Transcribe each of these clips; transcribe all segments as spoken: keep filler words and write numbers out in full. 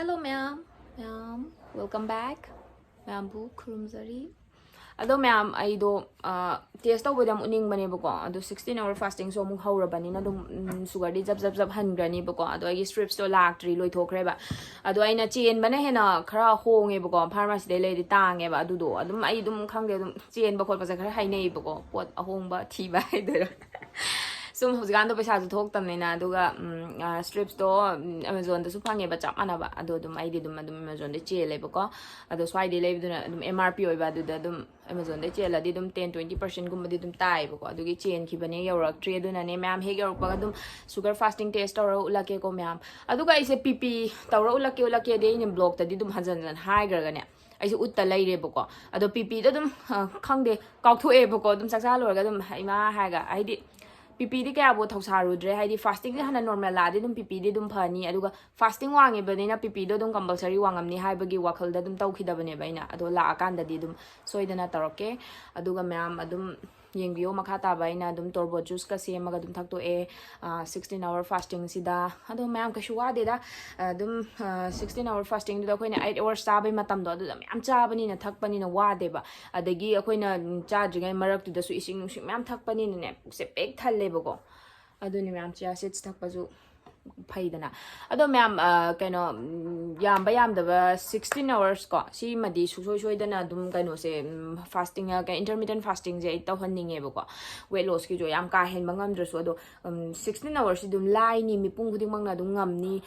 Hello ꯃꯌꯥꯝ, ꯃꯌꯥꯝ welcome back. ꯃꯌꯥꯝꯕꯨ ꯈꯨꯔꯨꯝꯖꯔꯤ꯫ ꯑꯗꯣ ꯃꯌꯥꯝ, ꯑꯩꯗꯣ ꯇꯦꯁ ꯇꯧꯕꯗꯤ ꯌꯥꯝ ꯎꯅꯤꯡꯕꯅꯦꯕꯀꯣ, ꯑꯗꯣ sixteen hour fasting ꯁꯨ ꯑꯃꯨꯛ ꯍꯧꯔꯕꯅꯤꯅ ꯑꯗꯨꯝ ꯁꯨꯒꯔꯗꯤ ꯖꯞ ꯖꯞ ꯖꯞ ꯍꯟꯈ꯭ꯔꯅꯤꯕꯀꯣ꯫ ꯑꯗꯣ ꯑꯩꯒꯤ ꯁ꯭ꯇ꯭ꯔꯤꯞꯁꯇꯣ ꯂꯥꯛꯇ꯭ꯔꯤ, ꯂꯣꯏꯊꯣꯛꯈ꯭ꯔꯦꯕ꯫ ꯑꯗꯣ ꯑꯩꯅ ꯆꯦꯟꯕꯅ ꯍꯦꯟꯅ ꯈꯔ ꯍꯣꯡꯉꯦꯕꯀꯣ, ꯐꯥꯔꯃꯥꯁꯤꯗꯩ ꯂꯩꯔꯗꯤ ꯇꯥꯡꯉꯦꯕ꯫ ꯑꯗꯨꯗꯣ ꯑꯗꯨꯝ ꯑꯩ ꯑꯗꯨꯝ ꯈꯪꯗꯦ, ꯑꯗꯨꯝ ꯆꯦꯟꯕ ꯈꯣꯠꯄꯁꯦ ꯈꯔ ꯍꯩꯅꯩꯌꯦꯕꯀꯣ, ꯄꯣꯠ ꯑꯍꯣꯡꯕ ꯊꯤꯕ ꯍꯥꯏꯗꯣꯏꯔꯥ꯫ ꯁꯨꯝ ꯍꯧꯖꯤꯛꯀꯥꯟꯗꯣ ꯄꯩꯁꯥꯁꯨ ꯊꯣꯛꯇꯕꯅꯤꯅ, ꯑꯗꯨꯒ ꯁ꯭ꯇ꯭ꯔꯤꯞꯁꯇꯣ ꯑꯦꯃꯥꯖꯣꯟꯗꯁꯨ ꯐꯪꯉꯦꯕ, ꯆꯞ ꯃꯥꯟꯅꯕ꯫ ꯑꯗꯣ ꯑꯗꯨꯝ ꯑꯩꯗꯤ ꯑꯗꯨꯝ ꯑꯗꯨꯝ ꯑꯦꯃꯥꯖꯣꯟꯗꯩ ꯆꯦꯜꯂꯦꯕꯀꯣ꯫ ꯑꯗꯣ ꯁ꯭ꯋꯥꯏꯗꯩ ꯂꯩꯕꯗꯨꯅ ꯑꯗꯨꯝ ꯑꯦꯝ ꯑꯥꯔ ꯄꯤ ꯑꯣꯏꯕ, ꯑꯗꯨꯗ ꯑꯗꯨꯝ ꯑꯦꯃꯥꯖꯣꯟꯗꯩ ꯆꯦꯜꯂꯗꯤ ꯑꯗꯨꯝ ten twenty percent ꯒꯨꯝꯕꯗꯤ ꯑꯗꯨꯝ ꯇꯥꯏꯌꯦꯕꯀꯣ꯫ ꯑꯗꯨꯒꯤ ꯆꯦꯟꯈꯤꯕꯅꯦ, ꯌꯧꯔꯛꯇ꯭ꯔꯤ꯫ ꯑꯗꯨꯅꯅꯦ ꯃꯌꯥꯝ, ꯍꯦꯛ ꯌꯧꯔꯛꯄꯒ ꯑꯗꯨꯝ ꯁꯨꯒꯔ ꯐꯥꯁꯇꯤꯡ ꯇꯦꯁ ꯇꯧꯔꯒ ꯎꯠꯂꯛꯀꯦꯀꯣ ꯃꯌꯥꯝ꯫ ꯑꯗꯨꯒ ꯑꯩꯁꯦ ꯄꯤ ꯄꯤ ꯇꯧꯔ ꯎꯠꯂꯛꯀꯦ ꯎꯠꯂꯛꯀꯦꯗꯤ ꯑꯩꯅ ꯕ꯭ꯂꯣꯛꯇꯗꯤ ꯑꯗꯨꯝ ꯍꯟꯖꯟ ꯍꯟꯖꯟ ꯍꯥꯏꯈ꯭ꯔꯒꯅꯦ, ꯑꯩꯁꯦ ꯎꯠꯇ ꯂꯩꯔꯦꯕꯀꯣ꯫ ꯑꯗꯣ ꯄꯤ ꯄꯤꯗꯣ ꯑꯗꯨꯝ, ꯑ, ꯈꯪꯗꯦ, ꯀꯥꯎꯊꯣꯛꯑꯦꯕꯀꯣ꯫ ꯑꯗꯨꯝ ꯆꯥꯛꯆꯥ ꯂꯣꯏꯔꯒ ꯑꯗꯨꯝ ꯏꯃꯥ ꯍꯥꯏꯔꯒ, ꯍꯥꯏꯗꯤ ꯄꯤ ꯄꯤꯗꯤ ꯀꯌꯥꯕꯨ ꯊꯧꯁꯥꯔꯨꯗ꯭ꯔꯦ, ꯍꯥꯏꯗꯤ ꯐꯥꯁꯇꯤꯡꯁꯦ ꯍꯥꯟꯅ ꯅꯣꯔꯃꯦꯜ ꯂꯥꯛꯑꯗꯤ ꯑꯗꯨꯝ ꯄꯤ ꯄꯤꯗꯤ ꯑꯗꯨꯝ ꯐꯅꯤ꯫ ꯑꯗꯨꯒ ꯐꯥꯁꯇꯤꯡ ꯋꯥꯡꯉꯤꯕꯅꯤꯅ ꯄꯤ ꯄꯤꯗꯣ ꯑꯗꯨꯝ ꯀꯝꯄꯜꯁꯔꯤ ꯋꯥꯡꯉꯝꯅꯤ ꯍꯥꯏꯕꯒꯤ ꯋꯥꯈꯜꯗ ꯑꯗꯨꯝ ꯇꯧꯈꯤꯗꯕꯅꯦꯕ ꯑꯩꯅ꯫ ꯑꯗꯣ ꯂꯥꯛꯑꯀꯥꯟꯗꯗꯤ ꯑꯗꯨꯝ ꯁꯣꯏꯗꯅ ꯇꯧꯔꯛꯀꯦ꯫ ꯑꯗꯨꯒ ꯃꯌꯥꯝ ꯑꯗꯨꯝ ꯌꯦꯡꯕꯤꯌꯣ, ꯃꯈꯥ ꯇꯥꯕ ꯑꯩꯅ ꯑꯗꯨꯝ ꯇꯣꯔꯕꯣꯠ ꯖꯨꯁꯀ ꯁꯦꯝꯃꯒ ꯑꯗꯨꯝ ꯊꯛꯇꯣꯛꯑꯦ, ꯁꯤꯛꯁꯇꯤꯟ ꯑꯋꯔ ꯐꯥꯁꯇꯤꯡꯁꯤꯗ꯫ ꯑꯗꯣ ꯃꯌꯥꯝ ꯀꯩꯁꯨ ꯋꯥꯗꯦꯗ, ꯑꯗꯨꯝ ꯁꯤꯛꯁꯇꯤꯟ ꯑꯋꯔ ꯐꯥꯁꯇꯤꯡꯗꯨꯗ ꯑꯩꯈꯣꯏꯅ ꯑꯩꯠ ꯑꯋꯔꯁ ꯆꯥꯕꯩ ꯃꯇꯝꯗꯣ ꯑꯗꯨꯗ ꯃꯌꯥꯝ ꯆꯥꯕꯅꯤꯅ, ꯊꯛꯄꯅꯤꯅ ꯋꯥꯗꯦꯕ꯫ ꯑꯗꯒꯤ ꯑꯩꯈꯣꯏꯅ ꯆꯥꯗ꯭ꯔꯤꯉꯩ ꯃꯔꯛꯇꯨꯗꯁꯨ ꯏꯁꯤꯡ ꯅꯨꯡꯁꯤꯡ ꯃꯌꯥꯝ ꯊꯛꯄꯅꯤꯅꯅꯦ, ꯄꯨꯛꯁꯦ ꯄꯤꯛ ꯊꯜꯂꯦꯕꯀꯣ꯫ ꯑꯗꯨꯅꯤ ꯃꯌꯥꯝ, ꯆꯤꯌꯥ ꯁꯤꯗ꯭ꯁ ꯊꯛꯄꯁꯨ ꯐꯩꯗꯅ꯫ ꯑꯗꯣ ꯃꯌꯥꯝ, ꯑ, ꯀꯩꯅꯣ, ꯎꯝ, ꯌꯥꯝꯕ ꯌꯥꯝꯗꯕ ꯁꯤꯛꯁꯇꯤꯟ ꯑꯋꯔꯁ ꯀꯣ, ꯁꯤꯃꯗꯤ ꯁꯨꯡꯁꯣꯏ ꯁꯣꯏꯗꯅ ꯑꯗꯨꯝ ꯀꯩꯅꯣꯁꯦ, ꯎꯝ, ꯐꯥꯁꯇꯤꯡ, ꯑ, ꯀꯩ, ꯏꯟꯇꯔꯃꯤꯇꯦꯟ ꯐꯥꯁꯇꯤꯡꯁꯦ ꯑꯩ ꯇꯧꯍꯟꯅꯤꯡꯉꯦꯕꯀꯣ꯫ ꯋꯦꯠ ꯂꯣꯁꯀꯤꯁꯨ ꯌꯥꯝ ꯀꯥ ꯍꯦꯟꯕ ꯉꯝꯗ꯭ꯔꯁꯨ, ꯑꯗꯣ, ꯎꯝ, ꯁꯤꯛꯁꯇꯤꯟ ꯑꯋꯔꯁꯁꯤ ꯑꯗꯨꯝ ꯂꯥꯏꯅꯤ, ꯃꯤꯄꯨꯝ ꯈꯨꯗꯤꯡꯃꯛꯅ ꯑꯗꯨꯝ ꯉꯝꯅꯤ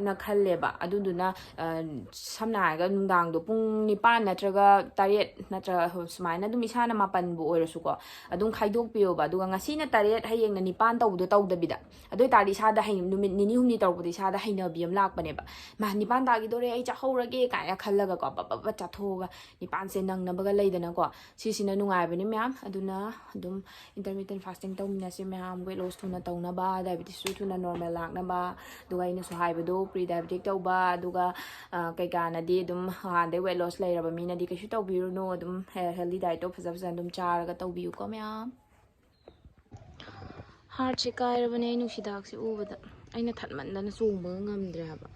ꯅ ꯈꯜꯂꯦꯕ꯫ ꯑꯗꯨꯗꯨꯅ, ꯑ, ꯁꯝꯅ ꯍꯥꯏꯔꯒ ꯅꯨꯡꯗꯥꯡꯗꯣ ꯄꯨꯡ ꯅꯤꯄꯥꯟ ꯅꯠꯇ꯭ꯔꯒ ꯇꯔꯦꯠ ꯅꯠꯇ꯭ꯔꯒ ꯁꯨꯃꯥꯏꯅ ꯑꯗꯨꯝ ꯏꯁꯥꯅ ꯃꯥꯄꯟꯕꯨ ꯑꯣꯏꯔꯁꯨꯀꯣ, ꯑꯗꯨꯝ ꯈꯥꯏꯗꯣꯛꯄꯤꯌꯣꯕ꯫ ꯑꯗꯨꯒ ꯉꯁꯤꯅ ꯇꯔꯦꯠ, ꯍꯌꯦꯡꯅ ꯅꯤꯄꯥꯟ ꯇꯧꯕꯗꯣ ꯇꯧꯗꯕꯤꯗ꯫ ꯑꯗꯨ ꯑꯣꯏ ꯇꯥꯔꯗꯤ ꯏꯁꯥꯗ ꯍꯩ-, ꯅꯨꯃꯤꯠ ꯅꯤꯅꯤ ꯍꯨꯝꯅꯤ ꯇꯧꯔꯛꯄꯗ ꯏꯁꯥꯗ ꯍꯩꯅꯕꯤ ꯑꯃ ꯂꯥꯛꯄꯅꯦꯕ꯫ ꯃꯥ, ꯅꯤꯄꯥꯟ ꯇꯥꯈꯤꯗꯣꯔꯦ, ꯑꯩ ꯆꯥꯍꯧꯔꯒꯦ ꯀꯥꯏꯅ ꯈꯜꯂꯒꯀꯣ, ꯄꯞ ꯄꯞ ꯄꯞ ꯆꯥꯊꯣꯛꯑꯒ ꯅꯤꯄꯥꯟꯁꯦ ꯅꯪꯅꯕꯒ ꯂꯩꯗꯅꯀꯣ꯫ ꯁꯤꯁꯤꯅ ꯅꯨꯡꯉꯥꯏꯕꯅꯤ ꯃꯌꯥꯝ꯫ ꯑꯗꯨꯅ ꯑꯗꯨꯝ intermittent fasting ꯇꯧꯃꯤꯟꯅꯁꯤ ꯃꯌꯥꯝ, weight loss ꯊꯨꯅ ꯇꯧꯅꯕ, diabetesꯁꯨ ꯊꯨꯅ normal ꯂꯥꯛꯅꯕ꯫ ꯑꯗꯨꯒ ꯑꯩꯅꯁꯨ ꯍꯥꯏꯕꯗꯣ, pre diabetic ꯇꯧꯕ, ꯑꯗꯨꯒ, ꯑ, ꯀꯩꯀꯥꯅꯗꯤ ꯑꯗꯨꯝ ꯍꯥꯟꯅꯗꯩ weight loss ꯂꯩꯔꯕ ꯃꯤꯅꯗꯤ ꯀꯩꯁꯨ ꯇꯧꯕꯤꯔꯨꯅꯨ, ꯑꯗꯨꯝ he-, healthy dietꯇꯣ ꯐꯖ ꯐꯖꯅ ꯑꯗꯨꯝ ꯆꯥꯔꯒ ꯇꯧꯕꯤꯌꯨꯀꯣ ꯃꯌꯥꯝ꯫ Heartꯁꯦ ꯀꯥꯏꯔꯕꯅꯦ ꯑꯩ ꯅꯨꯡꯁꯤꯗꯥꯛꯁꯦ ꯎꯕꯗ꯫ ꯑꯩꯅ ꯊꯠꯃꯟꯗꯅ ꯆꯣꯡꯕꯒ ꯉꯝꯗ꯭ꯔꯦ ꯍꯥꯏꯕ꯫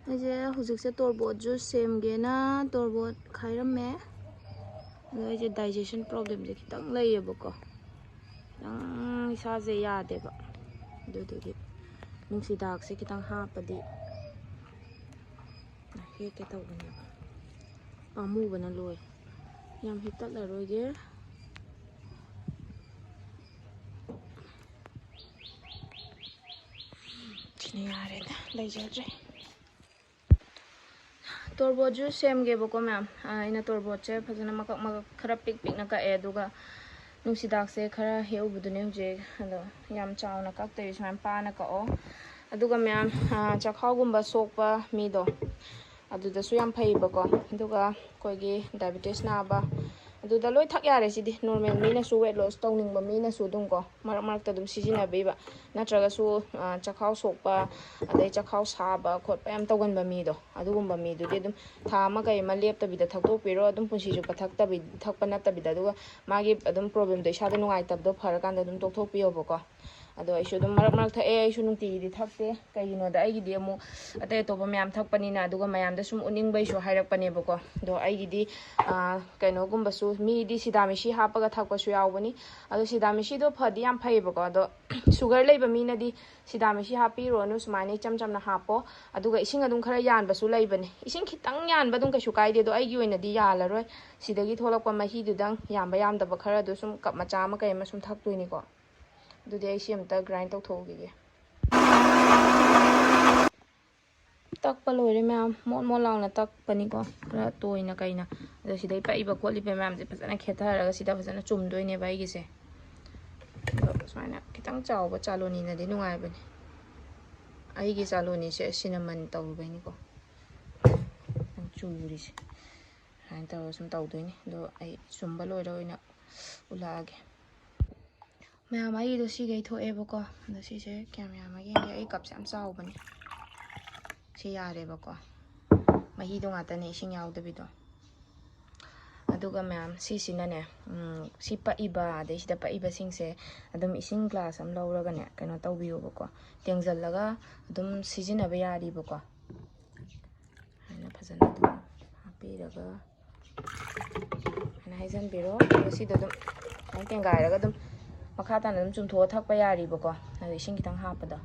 ꯑꯩꯁꯦ ꯍꯧꯖꯤꯛꯁꯦ ꯇꯣꯔꯕꯣꯠ ꯖꯨꯁ ꯁꯦꯝꯒꯦꯅ ꯇꯣꯔꯕꯣꯠ ꯈꯥꯏꯔꯝꯃꯦ꯫ ꯑꯗꯣ ꯑꯩꯁꯦ ꯗꯥꯏꯖꯦꯁꯟ ꯄ꯭ꯔꯣꯕ꯭ꯂꯦꯝꯁꯦ ꯈꯤꯇꯪ ꯂꯩꯌꯦꯕꯀꯣ, ꯈꯤꯇꯪ ꯏꯁꯥꯁꯦ ꯌꯥꯗꯦꯕ꯫ ꯑꯗꯨꯗꯨꯒꯤ ꯅꯨꯡꯁꯤꯗꯥꯛꯁꯦ ꯈꯤꯇꯪ ꯍꯥꯞꯄꯗꯤ ꯍꯦꯛꯀꯦ ꯇꯧꯕꯅꯦꯕ, ꯄꯥꯝꯃꯨꯕꯅ ꯂꯣꯏ꯫ ꯌꯥꯝ ꯍꯦꯛꯇꯠꯂꯔꯣꯏꯒꯦ꯫ ꯁꯤꯅ ꯌꯥꯔꯦꯗ, ꯂꯩꯖꯗ꯭ꯔꯦ꯫ ꯇꯣꯔꯕꯣꯠꯁꯨ ꯁꯦꯝꯒꯦꯕꯀꯣ ꯃꯌꯥꯝ꯫ ꯑꯩꯅ ꯇꯣꯔꯕꯣꯠꯁꯦ ꯐꯖꯅ ꯃꯀꯛ ꯃꯀꯛ ꯈꯔ ꯄꯤꯛ ꯄꯤꯛꯅ ꯀꯛꯑꯦ, ꯑꯗꯨꯒ ꯅꯨꯡꯁꯤꯗꯥꯛꯁꯦ ꯈꯔ ꯍꯦꯛꯎꯕꯗꯨꯅꯦ ꯍꯧꯖꯤꯛ꯫ ꯑꯗꯣ ꯌꯥꯝ ꯆꯥꯎꯅ ꯀꯛꯇꯕꯤ ꯁꯨꯃꯥꯏꯅ ꯄꯥꯅ ꯀꯛꯑꯣ꯫ ꯑꯗꯨꯒ ꯃꯌꯥꯝ, ꯆꯈꯥꯎꯒꯨꯝꯕ ꯁꯣꯛꯄ ꯃꯤꯗꯣ, ꯑꯗꯨꯗꯁꯨ ꯌꯥꯝ ꯐꯩꯕꯀꯣ꯫ ꯑꯗꯨꯒ ꯑꯩꯈꯣꯏꯒꯤ ꯗꯥꯏꯕꯤꯇꯤꯁ ꯅꯥꯕ, ꯑꯗꯨꯗ ꯂꯣꯏ ꯊꯛ ꯌꯥꯔꯦ ꯁꯤꯗꯤ꯫ ꯅꯣꯔꯃꯦꯜ ꯃꯤꯅꯁꯨ, ꯋꯦꯠ ꯂꯣꯁ ꯇꯧꯅꯤꯡꯕ ꯃꯤꯅꯁꯨ ꯑꯗꯨꯝ ꯀꯣ, ꯃꯔꯛ ꯃꯔꯛꯇ ꯑꯗꯨꯝ ꯁꯤꯖꯤꯟꯅꯕꯤꯕ꯫ ꯅꯠꯇ꯭ꯔꯒꯁꯨ ꯆꯈꯥꯎ ꯁꯣꯛꯄ, ꯑꯗꯩ ꯆꯈꯥꯎ ꯁꯥꯕ ꯈꯣꯠꯄ ꯌꯥꯝ ꯇꯧꯒꯟꯕ ꯃꯤꯗꯣ, ꯑꯗꯨꯒꯨꯝꯕ ꯃꯤꯗꯨꯗꯤ ꯑꯗꯨꯝ ꯊꯥ ꯑꯃ ꯀꯩ ꯑꯃ ꯂꯦꯞꯇꯕꯤꯗ ꯊꯛꯇꯣꯛꯄꯤꯔꯣ, ꯑꯗꯨꯝ ꯄꯨꯟꯁꯤ ꯆꯨꯞꯄ ꯊꯛꯇꯕꯤ, ꯊꯛꯄ ꯅꯠꯇꯕꯤꯗ꯫ ꯑꯗꯨꯒ ꯃꯥꯒꯤ ꯑꯗꯨꯝ ꯄ꯭ꯔꯣꯕ꯭ꯂꯦꯝꯗꯣ, ꯏꯁꯥꯗ ꯅꯨꯡꯉꯥꯏꯇꯕꯗꯣ ꯐꯔꯀꯥꯟꯗ ꯑꯗꯨꯝ ꯇꯣꯛꯊꯣꯛꯄꯤꯌꯣꯕꯀꯣ꯫ ꯑꯗꯣ ꯑꯩꯁꯨ ꯑꯗꯨꯝ ꯃꯔꯛ ꯃꯔꯛ ꯊꯛꯑꯦ, ꯑꯩꯁꯨ ꯅꯨꯡꯇꯤꯒꯤꯗꯤ ꯊꯛꯇꯦ꯫ ꯀꯩꯒꯤꯅꯣꯗ, ꯑꯩꯒꯤꯗꯤ ꯑꯃꯨꯛ ꯑꯇꯩ ꯑꯇꯣꯞꯄ ꯃꯌꯥꯝ ꯊꯛꯄꯅꯤꯅ, ꯑꯗꯨꯒ ꯃꯌꯥꯝꯗ ꯁꯨꯝ ꯎꯠꯅꯤꯡꯕꯩꯁꯨ ꯍꯥꯏꯔꯛꯄꯅꯦꯕꯀꯣ꯫ ꯑꯗꯣ ꯑꯩꯒꯤꯗꯤ ꯀꯩꯅꯣꯒꯨꯝꯕꯁꯨ, ꯃꯤꯗꯤ ꯁꯤꯗꯥꯃꯤꯁꯤ ꯍꯥꯞꯄꯒ ꯊꯛꯄꯁꯨ ꯌꯥꯎꯕꯅꯤ꯫ ꯑꯗꯣ ꯁꯤꯗꯥꯃꯤꯁꯤꯗꯣ ꯐꯗꯤ ꯌꯥꯝ ꯐꯩꯌꯦꯕꯀꯣ꯫ ꯑꯗꯣ ꯁꯨꯒꯔ ꯂꯩꯕ ꯃꯤꯅꯗꯤ ꯁꯤꯗꯥꯃꯤꯁꯤ ꯍꯥꯞꯄꯤꯔꯣꯅꯨ, ꯁꯨꯃꯥꯏꯅ ꯏꯆꯝ ꯆꯝꯅ ꯍꯥꯞꯄꯣ꯫ ꯑꯗꯨꯒ ꯏꯁꯤꯡ ꯑꯗꯨꯝ ꯈꯔ ꯌꯥꯟꯕꯁꯨ ꯂꯩꯕꯅꯦ꯫ ꯏꯁꯤꯡ ꯈꯤꯇꯪ ꯌꯥꯟꯕ ꯑꯗꯨꯝ ꯀꯩꯁꯨ ꯀꯥꯏꯗꯦ꯫ ꯑꯗꯣ ꯑꯩꯒꯤ ꯑꯣꯏꯅꯗꯤ ꯌꯥꯜꯂꯔꯣꯏ꯫ ꯁꯤꯗꯒꯤ ꯊꯣꯛꯂꯛꯄ ꯃꯍꯤꯗꯨꯗꯪ, ꯌꯥꯝꯕ ꯌꯥꯝꯗꯕ ꯈꯔꯗꯨ ꯁꯨꯝ ꯀꯞ ꯃꯆꯥ ꯑꯃ ꯀꯩ ꯑꯃ ꯁꯨꯝ ꯊꯛꯇꯣꯏꯅꯤꯀꯣ꯫ ꯑꯗꯨꯗꯤ ꯑꯩ ꯁꯤ ꯑꯝꯇ ꯒ꯭ꯔꯥꯏꯟ ꯇꯧꯊꯣꯛꯎꯈꯤꯒꯦ꯫ ꯇꯛꯄ ꯂꯣꯏꯔꯦ ꯃꯌꯥꯝ, ꯃꯣꯟ ꯃꯣꯟ ꯂꯥꯎꯅ ꯇꯛꯄꯅꯤꯀꯣ, ꯈꯔ ꯇꯣꯏꯅ ꯀꯩꯅ꯫ ꯑꯗꯣ ꯁꯤꯗꯩ ꯄꯛꯏꯕ ꯈꯣꯠꯂꯤꯕ ꯃꯌꯥꯝꯁꯦ ꯐꯖꯅ ꯈꯦꯠꯊꯔꯒ ꯁꯤꯗ ꯐꯖꯅ ꯆꯨꯝꯗꯣꯏꯅꯦꯕ ꯑꯩꯒꯤꯁꯦ꯫ ꯑꯗꯣ ꯁꯨꯃꯥꯏꯅ ꯈꯤꯇꯪ ꯆꯥꯎꯕ ꯆꯥꯂꯣꯅꯤꯅꯗꯤ ꯅꯨꯡꯉꯥꯏꯕꯅꯦ꯫ ꯑꯩꯒꯤ ꯆꯥꯂꯣꯅꯤꯁꯦ ꯁꯤꯅꯃꯟ ꯇꯧꯔꯨꯕꯩꯅꯤꯀꯣ ꯌꯥꯝ ꯆꯨꯔꯤꯁꯦ꯫ ꯁꯨꯃꯥꯏꯅ ꯇꯧꯔꯒ ꯁꯨꯝ ꯇꯧꯗꯣꯏꯅꯤ꯫ ꯑꯗꯣ ꯑꯩ ꯆꯨꯝꯕ ꯂꯣꯏꯔ ꯑꯣꯏꯅ ꯎꯠꯂꯛꯑꯒꯦ꯫ ꯃꯌꯥꯝ, ꯑꯩꯒꯤꯗꯣ ꯁꯤꯈꯩ ꯊꯣꯛꯑꯦꯕꯀꯣ꯫ ꯑꯗꯣ ꯁꯤꯁꯦ ꯀꯌꯥꯝ ꯌꯥꯝꯃꯒꯦ ꯌꯦꯡꯒꯦ꯫ ꯑꯩ ꯀꯞꯁꯦ ꯌꯥꯝ ꯆꯥꯎꯕꯅꯦ꯫ ꯁꯤ ꯌꯥꯔꯦꯕꯀꯣ, ꯃꯍꯤꯗꯣ ꯉꯥꯛꯇꯅꯦ, ꯏꯁꯤꯡ ꯌꯥꯎꯗꯕꯤꯗꯣ꯫ ꯑꯗꯨꯒ ꯃꯌꯥꯝ, ꯁꯤꯁꯤꯅꯅꯦ, ꯎꯝ, ꯁꯤ ꯄꯛꯏꯕ, ꯑꯗꯩ ꯁꯤꯗ ꯄꯛꯏꯕꯁꯤꯡꯁꯦ ꯑꯗꯨꯝ ꯏꯁꯤꯡ ꯒ꯭ꯂꯥꯁ ꯑꯃ ꯂꯧꯔꯒꯅꯦ, ꯀꯩꯅꯣ ꯇꯧꯕꯤꯌꯣꯕꯀꯣ, ꯇꯦꯡꯖꯜꯂꯒ ꯑꯗꯨꯝ ꯁꯤꯖꯤꯟꯅꯕ ꯌꯥꯔꯤꯕꯀꯣ꯫ ꯐꯖꯅ ꯑꯗꯨꯝ ꯍꯥꯞꯄꯤꯔꯒ ꯁꯨꯃꯥꯏꯅ ꯍꯩꯖꯟꯕꯤꯔꯣ꯫ ꯑꯗꯨꯒ ꯁꯤꯗꯣ ꯑꯗꯨꯝ ꯁꯨꯃꯥꯏꯅ ꯇꯦꯡꯒꯥꯏꯔꯒ ꯑꯗꯨꯝ ꯃꯈꯥ ꯇꯥꯅ ꯑꯗꯨꯝ ꯆꯨꯝꯊꯣꯛꯑ ꯊꯛꯄ ꯌꯥꯔꯤꯕꯀꯣ, ꯑꯗꯣ ꯏꯁꯤꯡ ꯈꯤꯇꯪ ꯍꯥꯞꯄꯗꯣ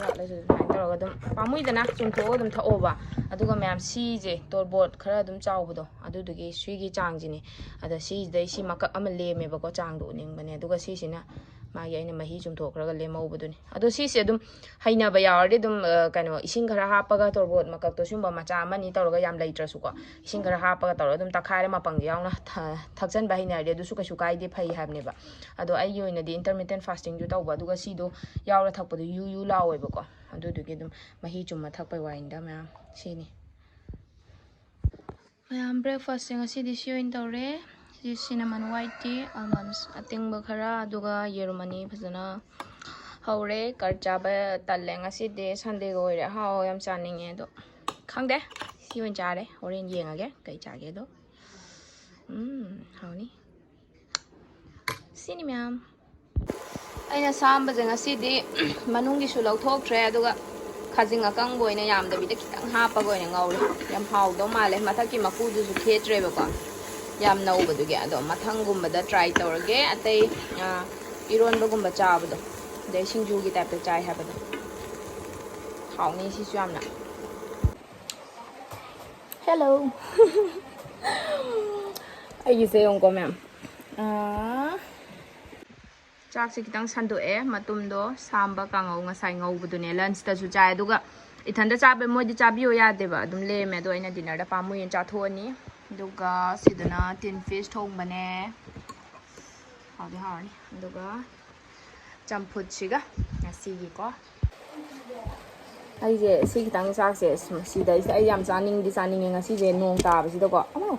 ꯋꯥꯠꯂꯁꯨ ꯑꯗꯨꯃꯥꯏꯅ ꯇꯧꯔꯒ ꯑꯗꯨꯝ, ꯄꯥꯝꯃꯨꯏꯗꯅ, ꯆꯨꯝꯊꯣꯛꯑꯒ ꯑꯗꯨꯝ ꯊꯛꯑꯣꯕ꯫ ꯑꯗꯨꯒ ꯃꯌꯥꯝ, ꯁꯤꯁꯦ ꯇꯣꯔꯕꯣꯠ ꯈꯔ ꯑꯗꯨꯝ ꯆꯥꯎꯕꯗꯣ, ꯑꯗꯨꯗꯨꯒꯤ ꯁꯤꯒꯤ ꯆꯥꯡꯁꯤꯅꯦ꯫ ꯑꯗ ꯁꯤꯁꯤꯗꯩ ꯁꯤ ꯃꯀꯛ ꯑꯃ ꯂꯦꯝꯃꯦꯕꯀꯣ, ꯆꯥꯡꯗꯣ ꯎꯅꯤꯡꯕꯅꯦ꯫ ꯑꯗꯨꯒ ꯁꯤꯁꯤꯅ ꯃꯥꯒꯤ ꯑꯩꯅ ꯃꯍꯤ ꯆꯨꯝꯊꯣꯛꯈ꯭ꯔꯒ ꯂꯦꯝꯍꯧꯕꯗꯨꯅꯤ꯫ ꯑꯗꯣ ꯁꯤꯁꯦ ꯑꯗꯨꯝ ꯍꯩꯅꯕ ꯌꯥꯎꯔꯗꯤ ꯑꯗꯨꯝ, ꯑ, ꯀꯩꯅꯣ, ꯏꯁꯤꯡ ꯈꯔ ꯍꯥꯞꯄꯒ ꯇꯣꯔꯕꯣꯠ ꯃꯀꯛꯇꯣ ꯁꯨꯝꯕ ꯃꯆꯥ ꯑꯃꯅꯤ ꯇꯧꯔꯒ, ꯌꯥꯝ ꯂꯩꯇ꯭ꯔꯁꯨꯀꯣ, ꯏꯁꯤꯡ ꯈꯔ ꯍꯥꯞꯄꯒ ꯇꯧꯔꯒ ꯑꯗꯨꯝ ꯇꯛꯈꯥꯏꯔ ꯃꯄꯪꯁꯦ ꯌꯥꯎꯅ ꯊ-, ꯊꯛꯆꯟꯕ ꯍꯩꯅꯔꯗꯤ ꯑꯗꯨꯁꯨ ꯀꯩꯁꯨ ꯀꯥꯏꯗꯦ, ꯐꯩ ꯍꯥꯏꯕꯅꯦꯕ꯫ ꯑꯗꯣ ꯑꯩꯒꯤ ꯑꯣꯏꯅꯗꯤ intermittent fasting ꯁꯨ ꯇꯧꯕ, ꯑꯗꯨꯒ ꯁꯤꯗꯣ ꯌꯥꯎꯔ ꯊꯛꯄꯗꯣ ꯌꯨ ꯌꯨ ꯂꯥꯎꯋꯦꯕꯀꯣ, ꯑꯗꯨꯗꯨꯒꯤ ꯑꯗꯨꯝ ꯃꯍꯤ ꯆꯨꯝꯃ ꯊꯛꯄꯩ ꯋꯥꯅꯤꯗ ꯃꯌꯥꯝ꯫ ꯁꯤꯅꯤ꯫ ꯃꯌꯥꯝ, breakfast ꯁꯦ ꯉꯁꯤꯗꯤ ꯁꯤ ꯑꯣꯏꯅ ꯇꯧꯔꯦ꯫ ꯁꯤ cinnamon white tea, almonds ꯑꯇꯤꯡꯕ ꯈꯔ, ꯑꯗꯨꯒ ꯌꯦꯔꯨꯝ ꯑꯅꯤ ꯐꯖꯅ ꯍꯧꯔꯦ꯫ Curd ꯆꯥꯕ ꯇꯜꯂꯦ ꯉꯁꯤꯗꯤ, Sunday ꯒ ꯑꯣꯏꯔꯦ꯫ ꯑꯍꯥꯎ ꯌꯥꯝ ꯆꯥꯅꯤꯡꯉꯦ, ꯑꯗꯣ ꯈꯪꯗꯦ, ꯁꯤ ꯑꯣꯏꯅ ꯆꯥꯔꯦ꯫ ꯍꯣꯔꯦꯟ ꯌꯦꯡꯉꯒꯦ ꯀꯩ ꯆꯥꯒꯦꯗꯣ꯫ ꯎꯝ, ꯍꯥꯎꯅꯤ꯫ ꯁꯤꯅꯤ ꯃꯌꯥꯝ꯫ ꯑꯩꯅ ꯁꯥꯝꯕꯁꯦ ꯉꯁꯤꯗꯤ ꯃꯅꯨꯡꯒꯤꯁꯨ ꯂꯧꯊꯣꯛꯇ꯭ꯔꯦ, ꯑꯗꯨꯒ ꯈꯥꯖꯤꯡ ꯑꯀꯪꯕ ꯑꯣꯏꯅ ꯌꯥꯝꯗꯕꯤꯗ ꯈꯤꯇꯪ ꯍꯥꯞꯄꯒ ꯑꯣꯏꯅ ꯉꯧꯔꯦ꯫ ꯌꯥꯝ ꯍꯥꯎꯗꯧ ꯃꯥꯜꯂꯦ꯫ ꯃꯊꯛꯀꯤ ꯃꯀꯨꯗꯨꯁꯨ ꯈꯦꯠꯇ꯭ꯔꯦꯕꯀꯣ, ꯌꯥꯝ ꯅꯧꯕꯗꯨꯒꯤ꯫ ꯑꯗꯣ ꯃꯊꯪꯒꯨꯝꯕꯗ try ꯇꯧꯔꯒꯦ꯫ ꯑꯇꯩ, ꯑ, ꯏꯔꯣꯟꯕꯒꯨꯝꯕ ꯆꯥꯕꯗꯣ, ꯑꯗꯩ ꯁꯤꯡꯖꯨꯒꯤ type ꯇ ꯆꯥꯏ ꯍꯥꯏꯕꯗꯣ, ꯍꯥꯎꯅꯤ ꯁꯤꯁꯨ ꯌꯥꯝꯅ꯫ Hello꯫ ꯑꯩꯒꯤꯁꯦ ꯌꯦꯡꯉꯨꯀꯣ ꯃꯌꯥꯝ꯫ ꯑꯥ, ꯆꯥꯛꯁꯦ ꯈꯤꯇꯪ ꯁꯟꯗꯣꯛꯑꯦ, ꯃꯇꯨꯝꯗꯣ ꯁꯥꯝꯕ ꯀꯥꯡꯉꯧ ꯉꯁꯥꯏ ꯉꯧꯕꯗꯨꯅꯦ꯫ Lunch ꯇꯁꯨ ꯆꯥꯏ, ꯑꯗꯨꯒ ꯏꯊꯟꯗ ꯆꯥꯕ, ꯃꯣꯏꯗꯤ ꯆꯥꯕꯤꯌꯣ ꯌꯥꯗꯦꯕ, ꯑꯗꯨꯝ ꯂꯦꯝꯃꯦ꯫ ꯑꯗꯣ ꯑꯩꯅ dinner ꯗ ꯄꯥꯝꯃꯨꯏꯅ ꯆꯥꯊꯣꯛꯑꯅꯤ꯫ ꯑꯗꯨꯒ ꯁꯤꯗꯅ tin fish ꯊꯣꯡꯕꯅꯦ꯫ ꯍꯥꯎꯗꯤ ꯍꯥꯎꯔꯅꯤ꯫ ꯑꯗꯨꯒ ꯆꯝꯐꯨꯠꯁꯤꯒ ꯉꯁꯤꯒꯤꯀꯣ꯫ ꯑꯩꯁꯦ ꯁꯤ ꯈꯤꯇꯪ ꯆꯥꯛꯁꯦ ꯁꯤꯗꯩꯁꯤꯗ ꯑꯩ ꯌꯥꯝ ꯆꯥꯅꯤꯡꯗꯤ ꯆꯥꯅꯤꯡꯉꯦ ꯉꯁꯤꯁꯦ, ꯅꯣꯡ ꯇꯥꯕꯁꯤꯗꯀꯣ꯫ ꯑꯃ,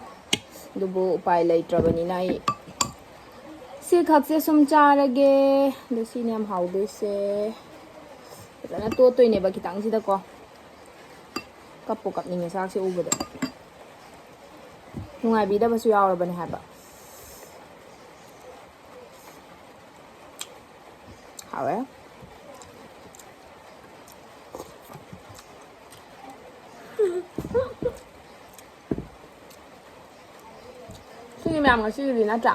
ꯑꯗꯨꯕꯨ ꯎꯄꯥꯏ ꯂꯩꯇ꯭ꯔꯕꯅꯤꯅ ꯑꯩ ꯁꯤ ꯈꯛꯁꯦ ꯁꯨꯝ ꯆꯥꯔꯒꯦ꯫ ꯑꯗꯣ ꯁꯤꯅ ꯌꯥꯝ ꯍꯥꯎꯗꯣꯏꯁꯦ꯫ ꯐꯖꯅ ꯇꯣꯠꯇꯣꯏꯅꯦꯕ ꯈꯤꯇꯪꯁꯤꯗꯀꯣ꯫ ꯀꯞꯄꯨ ꯀꯞꯅꯤꯡꯉꯦ ꯆꯥꯛꯁꯦ ꯎꯕꯗ꯫ ꯅꯨꯡꯉꯥꯏꯕꯤꯗꯕꯁꯨ ꯌꯥꯎꯔꯕꯅꯦ ꯍꯥꯏꯕ꯫ ꯍꯥꯎꯋꯦ꯫ ꯃꯌꯥꯝ ꯉꯁꯤꯒꯤꯗꯤ ꯅꯠꯇ꯭ꯔꯥ?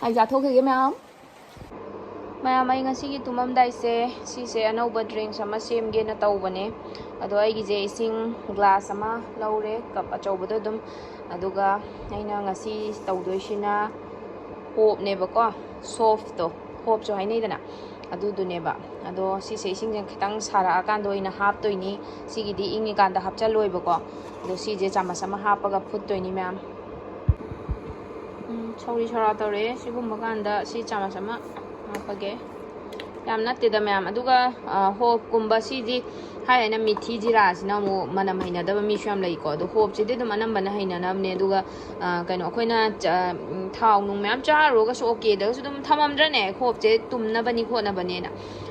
ꯑꯩ ꯆꯥꯊꯣꯛꯈꯤꯒꯦ ꯃꯌꯥꯝ꯫ ꯃꯌꯥꯝ, ꯑꯩ ꯉꯁꯤꯒꯤ ꯇꯨꯝꯃꯝꯗꯥꯏꯁꯦ ꯁꯤꯁꯦ ꯑꯅꯧꯕ drinks ꯑꯃ ꯁꯦꯝꯒꯦꯅ ꯇꯧꯕꯅꯦ꯫ ꯑꯗꯣ ꯑꯩꯒꯤꯁꯦ ꯏꯁꯤꯡ glass ꯑꯃ ꯂꯧꯔꯦ, cup ꯑꯆꯧꯕꯗꯣ ꯑꯗꯨꯝ꯫ ꯑꯗꯨꯒ ꯑꯩꯅ ꯉꯁꯤ ꯇꯧꯗꯣꯏꯁꯤꯅ ꯍꯣꯞꯅꯦꯕꯀꯣ, ꯁꯣꯞꯇꯣ, ꯍꯣꯞꯁꯨ ꯍꯥꯏꯅꯩꯗꯅ, ꯑꯗꯨꯗꯨꯅꯦꯕ꯫ ꯑꯗꯣ ꯁꯤꯁꯦ ꯏꯁꯤꯡꯁꯦ ꯈꯤꯇꯪ ꯁꯥꯔꯛꯑꯀꯥꯟꯗ ꯑꯣꯏꯅ ꯍꯥꯞꯇꯣꯏꯅꯤ꯫ ꯁꯤꯒꯤꯗꯤ ꯏꯪꯉꯤꯀꯥꯟꯗ ꯍꯥꯞꯆꯜꯂꯣꯏꯕꯀꯣ꯫ ꯑꯗꯣ ꯁꯤꯁꯦ ꯆꯥꯃꯁ ꯑꯃ ꯍꯥꯞꯄꯒ ꯐꯨꯠꯇꯣꯏꯅꯤ ꯃꯌꯥꯝ꯫ ꯎꯝ, ꯁꯧꯔꯤ ꯁꯧꯔꯥ ꯇꯧꯔꯛꯑꯦ꯫ ꯁꯤꯒꯨꯝꯕ ꯀꯥꯟꯗ ꯁꯤ ꯆꯥꯃꯁ ꯑꯃ ꯍꯥꯞꯄꯒꯦ꯫ ꯌꯥꯝ ꯅꯠꯇꯦꯗ ꯃꯌꯥꯝ꯫ ꯑꯗꯨꯒ, ꯑ, ꯍꯣꯞꯀꯨꯝꯕ ꯁꯤꯗꯤ ꯍꯥꯏ ꯍꯥꯏꯅ ꯃꯤꯊꯤ ꯖꯤꯔꯥꯁꯤꯅ ꯑꯃꯨꯛ ꯃꯅꯝ ꯍꯩꯅꯗꯕ ꯃꯤꯁꯨ ꯌꯥꯝ ꯂꯩꯀꯣ꯫ ꯑꯗꯣ ꯍꯣꯞꯁꯤꯗꯤ ꯑꯗꯨꯝ ꯑꯅꯝꯕꯅ ꯍꯩꯅꯅꯕꯅꯦ꯫ ꯑꯗꯨꯒ, ꯑ, ꯀꯩꯅꯣ ꯑꯩꯈꯣꯏꯅ ꯆ-, ꯎꯝ, ꯊꯥꯎ ꯅꯨꯡ ꯃꯌꯥꯝ ꯆꯥꯔꯨꯔꯒꯁꯨ okay ꯗꯒꯁꯨ ꯑꯗꯨꯝ ꯊꯝꯃꯝꯗ꯭ꯔꯅꯦ? ꯍꯣꯞꯁꯦ ꯇꯨꯝꯅꯕꯅꯤ ꯈꯣꯠꯅꯕꯅꯦꯅ꯫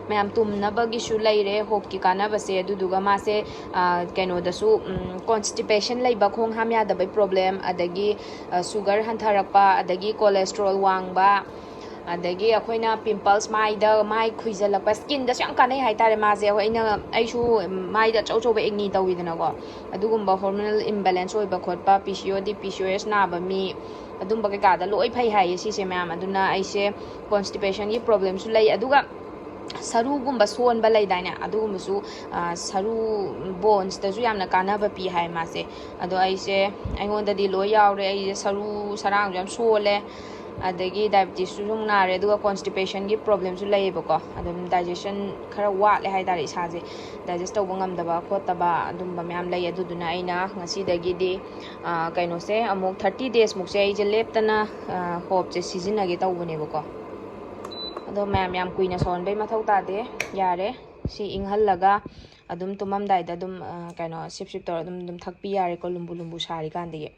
ꯃꯌꯥꯝ ꯇꯨꯝꯅꯕꯒꯤꯁꯨ ꯂꯩꯔꯦ ꯍꯣꯞꯀꯤ ꯀꯥꯟꯅꯕꯁꯦ꯫ ꯑꯗꯨꯗꯨꯒ ꯃꯥꯁꯦ, ꯑ, ꯀꯩꯅꯣꯗꯁꯨ, ꯎꯝ, constipation ꯂꯩꯕ, ꯈꯣꯡ ꯍꯥꯝ ꯌꯥꯗꯕꯩ problem, ꯑꯗꯒꯤ, ꯑ, sugar ꯍꯟꯊꯔꯛꯄ, ꯑꯗꯒꯤ cholesterol ꯋꯥꯡꯕ, ꯑꯗꯒꯤ ꯑꯩꯈꯣꯏꯅ pimples, ꯃꯥꯏꯗ, ꯃꯥꯏ ꯈꯨꯏꯖꯜꯂꯛꯄ, skin ꯗꯁꯨ ꯌꯥꯝ ꯀꯥꯟꯅꯩ ꯍꯥꯏꯇꯥꯔꯦ ꯃꯥꯁꯦ꯫ ꯑꯩꯈꯣꯏ, ꯑꯩꯅ, ꯑꯩꯁꯨ ꯃꯥꯏꯗ ꯑꯆꯧ ꯑꯆꯧꯕ acne ꯇꯧꯋꯤꯗꯅꯀꯣ, ꯑꯗꯨꯒꯨꯝꯕ hormonal imbalance ꯑꯣꯏꯕ ꯈꯣꯠꯄ, P C O D, P C O S ꯅꯥꯕ ꯃꯤ, ꯑꯗꯨꯝꯕ ꯀꯩꯀꯥꯗ ꯂꯣꯏ ꯐꯩ ꯍꯥꯏꯌꯦ ꯁꯤꯁꯦ ꯃꯌꯥꯝ꯫ ꯑꯗꯨꯅ ꯑꯩꯁꯦ constipation ꯒꯤ problem ꯁꯨ ꯂꯩ, ꯑꯗꯨꯒ ꯁꯔꯨꯒꯨꯝꯕ ꯁꯣꯟꯕ ꯂꯩꯗꯥꯏꯅꯦ, ꯑꯗꯨꯒꯨꯝꯕꯁꯨ, ꯑ, ꯁꯔꯨ bones ꯇꯁꯨ ꯌꯥꯝꯅ ꯀꯥꯟꯅꯕ ꯄꯤ ꯍꯥꯏ ꯃꯥꯁꯦ꯫ ꯑꯗꯣ ꯑꯩꯁꯦ, ꯑꯩꯉꯣꯟꯗꯗꯤ ꯂꯣꯏ ꯌꯥꯎꯔꯦ꯫ ꯑꯩꯁꯦ ꯁꯔꯨ ꯁꯔꯥꯡꯁꯨ ꯌꯥꯝ ꯁꯣꯜꯂꯦ, ꯑꯗꯒꯤ diabetes ꯁꯨ ꯑꯗꯨꯝ ꯅꯥꯔꯦ, ꯑꯗꯨꯒ constipation ꯒꯤ problem ꯁꯨ ꯂꯩꯌꯦꯕꯀꯣ꯫ ꯑꯗꯨꯝ digestion ꯈꯔ ꯋꯥꯠꯂꯦ ꯍꯥꯏꯇꯥꯔꯦ, ꯏꯁꯥꯁꯦ digest ꯇꯧꯕ ꯉꯝꯗꯕ ꯈꯣꯠꯇꯕ ꯑꯗꯨꯝꯕ ꯃꯌꯥꯝ ꯂꯩ꯫ ꯑꯗꯨꯗꯨꯅ ꯑꯩꯅ ꯉꯁꯤꯗꯒꯤꯗꯤ, ꯑ, ꯀꯩꯅꯣꯁꯦ ꯑꯃꯨꯛ thirty days ꯃꯨꯛꯁꯦ ꯑꯩꯁꯦ ꯂꯦꯞꯇꯅ, ꯑ, ꯍꯣꯞꯁꯦ ꯁꯤꯖꯤꯟꯅꯒꯦ ꯇꯧꯕꯅꯦꯕꯀꯣ꯫ ꯑꯗꯣ ꯃꯌꯥꯝ, ꯌꯥꯝ ꯀꯨꯏꯅ ꯁꯧꯍꯟꯕꯩ ꯃꯊꯧ ꯇꯥꯗꯦ꯫ ꯌꯥꯔꯦ, ꯁꯤ ꯏꯪꯍꯜꯂꯒ ꯑꯗꯨꯝ ꯇꯨꯝꯃꯝꯗꯥꯏꯗ ꯑꯗꯨꯝ, ꯑ, ꯀꯩꯅꯣ, ꯁꯤꯞ ꯁꯤꯞ ꯇꯧꯔ ꯑꯗꯨꯝ, ꯑꯗꯨꯝ ꯊꯛꯄꯤ ꯌꯥꯔꯦꯀꯣ, ꯂꯨꯝꯕꯨ ꯂꯨꯝꯕꯨ ꯁꯥꯔꯤꯀꯥꯟꯗꯒꯤ꯫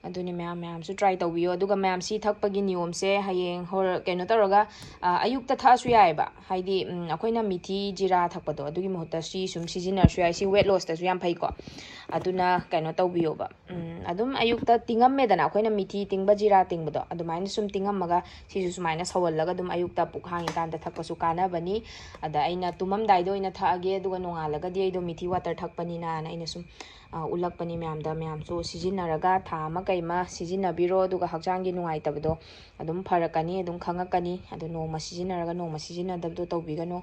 ꯑꯗꯨꯅꯤ ꯃꯌꯥꯝ, ꯃꯌꯥꯝꯁꯨ try ꯇꯧꯕꯤꯌꯣ꯫ ꯑꯗꯨꯒ ꯃꯌꯥꯝ, ꯁꯤ ꯊꯛꯄꯒꯤ ꯅꯤꯌꯣꯝꯁꯦ ꯍꯌꯦꯡ ꯍꯣꯔ-, ꯀꯩꯅꯣ ꯇꯧꯔꯒ, ꯑ, ꯑꯌꯨꯛꯇ ꯊꯛꯑꯁꯨ ꯌꯥꯏꯑꯕ꯫ ꯍꯥꯏꯗꯤ, ꯎꯝ, ꯑꯩꯈꯣꯏꯅ ꯃꯤꯊꯤ ꯖꯤꯔꯥ ꯊꯛꯄꯗꯣ, ꯑꯗꯨꯒꯤ ꯃꯍꯨꯠꯇ ꯁꯤ ꯁꯨꯝ ꯁꯤꯖꯤꯟꯅꯔꯁꯨ ꯌꯥꯏ꯫ ꯁꯤ weight loss ꯇꯁꯨ ꯌꯥꯝ ꯐꯩꯀꯣ꯫ ꯑꯗꯨꯅ ꯀꯩꯅꯣ ꯇꯧꯕꯤꯌꯣꯕ꯫ ꯎꯝ, ꯑꯗꯨꯝ ꯑꯌꯨꯛꯇ ꯇꯤꯡꯉꯝꯃꯦꯗꯅ, ꯑꯩꯈꯣꯏꯅ ꯃꯤꯊꯤ ꯇꯤꯡꯕ ꯖꯤꯔꯥ ꯇꯤꯡꯕꯗꯣ, ꯑꯗꯨꯃꯥꯏꯅ ꯁꯨꯝ ꯇꯤꯡꯉꯝꯃꯒ ꯁꯤꯁꯨ ꯁꯨꯃꯥꯏꯅ ꯁꯧꯍꯜꯂꯒ ꯑꯗꯨꯝ ꯑꯌꯨꯛꯇ ꯄꯨꯛ ꯍꯥꯡꯉꯤꯀꯥꯟꯗ ꯊꯛꯄꯁꯨ ꯀꯥꯟꯅꯕꯅꯤ꯫ ꯑꯗ ꯑꯩꯅ ꯇꯨꯝꯃꯝꯗꯥꯏꯗ ꯑꯣꯏꯅ ꯊꯛꯑꯒꯦ, ꯑꯗꯨꯒ ꯅꯣꯡꯉꯥꯜꯂꯒꯗꯤ ꯑꯩꯗꯣ ꯃꯤꯊꯤ water ꯊꯛꯄꯅꯤꯅꯅ ꯑꯩꯅ ꯁꯨꯝ, ꯑ, ꯎꯠꯂꯛꯄꯅꯤ ꯃꯌꯥꯝꯗ꯫ ꯃꯌꯥꯝꯁꯨ ꯁꯤꯖꯤꯟꯅꯔꯒ ꯊꯥ ꯑꯃ ꯀꯩꯃ ꯁꯤꯖꯤꯟꯅꯕꯤꯔꯣ, ꯑꯗꯨꯒ ꯍꯛꯆꯥꯡꯒꯤ ꯅꯨꯡꯉꯥꯏꯇꯕꯗꯣ ꯑꯗꯨꯝ ꯐꯔꯛꯀꯅꯤ, ꯑꯗꯨꯝ ꯈꯪꯉꯛꯀꯅꯤ꯫ ꯑꯗꯣ ꯅꯣꯡꯃ ꯁꯤꯖꯤꯟꯅꯔꯒ ꯅꯣꯡꯃ ꯁꯤꯖꯤꯟꯅꯗꯕꯗꯣ ꯇꯧꯕꯤꯒꯅꯨ꯫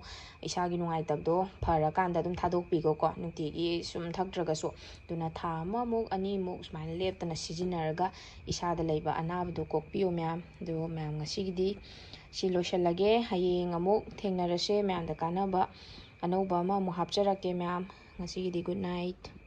ꯏꯁꯥꯒꯤ ꯅꯨꯡꯉꯥꯏꯇꯕꯗꯣ ꯐꯔꯀꯥꯟꯗ ꯑꯗꯨꯝ ꯊꯥꯗꯣꯛꯄꯤꯈꯣꯀꯣ, ꯅꯨꯡꯇꯤꯒꯤ ꯁꯨꯝ ꯊꯛꯇ꯭ꯔꯒꯁꯨ꯫ ꯑꯗꯨꯅ ꯊꯥ ꯑꯃꯃꯨꯛ, ꯑꯅꯤꯃꯨꯛ ꯁꯨꯃꯥꯏꯅ ꯂꯦꯞꯇꯅ ꯁꯤꯖꯤꯟꯅꯔꯒ ꯏꯁꯥꯗ ꯂꯩꯕ ꯑꯅꯥꯕꯗꯣ ꯀꯣꯛꯄꯤꯌꯨ, ꯃꯌꯥꯝ꯫ ꯑꯗꯣ ꯃꯌꯥꯝ, ꯉꯁꯤꯒꯤꯗꯤ ꯁꯤ ꯂꯣꯏꯁꯤꯜꯂꯒꯦ꯫ ꯍꯌꯦꯡ ꯑꯃꯨꯛ ꯊꯦꯡꯅꯔꯁꯦ꯫ ꯃꯌꯥꯝꯗ ꯀꯥꯟꯅꯕ ꯑꯅꯧꯕ ꯑꯃ ꯑꯃꯨꯛ ꯍꯥꯞꯆꯔꯛꯀꯦ, ꯃꯌꯥꯝ꯫ ꯉꯁꯤꯒꯤꯗꯤ good night꯫